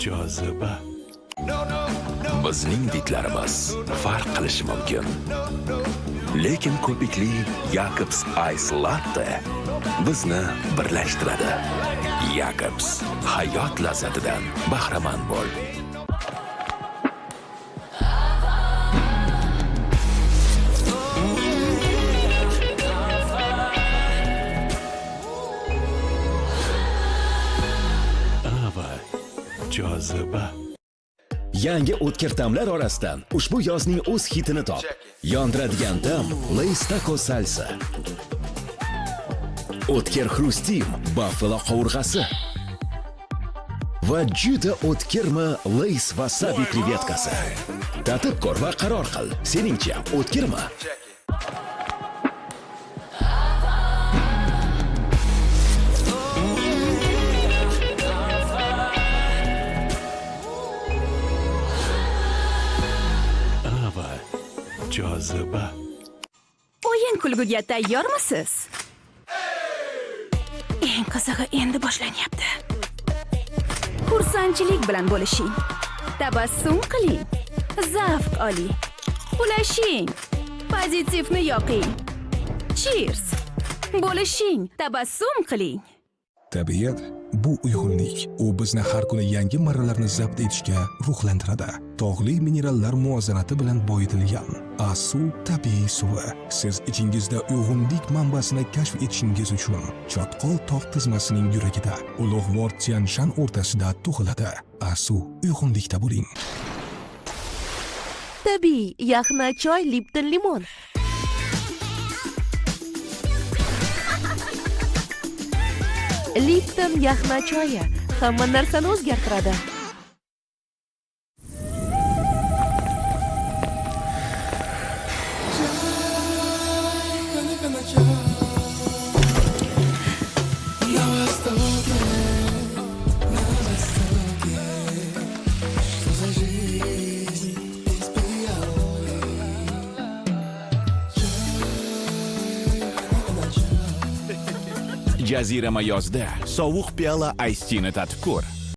Joziba. Bizning didlarimiz farq qilishi mumkin. Lekin ko'pikli Jacobs Ice Latte bizni birlashtiradi. Jacobs, hayot lazzatidan bahramand bo'l. Ava. Joziba. Yangi o'tkir ta'mlar orasidan ushbu yozning o'z hitini top. Yondiradigan ta'm Lay's Taco Salsa. O'tkir Xrustim buffalo qovurg'asi. Va juda o'tkirmi Lay's wasabi krevetkasi. Tatib ko'r va qaror qil. Seningcha o'tkirmi? Ava. Joziba. O'yin kulguga tayyormisiz? Eng qizig'i endi boshlanyapti. Xursandchilik bilan bo'lishing. Tabassum qiling. Zavq oling. Ulashing. Pozitivni yoqing. Cheers. Bo'lishing, tabassum qiling. Tabiat bu uyg'unlik. U bizni har kuni yangi marralarni zabt etishga ruhlantiradi. Tog'li minerallar muvozanati bilan boyitilgan Asu tabiiy suvi siz ichingizda uyg'unlik manbasini kashf etishingiz uchun Chotqol tog' tizmasining yuragida, Ulug'vor Tianshan o'rtasida tug'iladi. Asu, uyg'unlikda bo'ling. Tabiiy yaxna choy Lipton limon. Lipton yaxna choyi hamma narsani o'zgartiradi. Jazirama yozda sovuq piyola Ice Tea'ni tatib ko'r.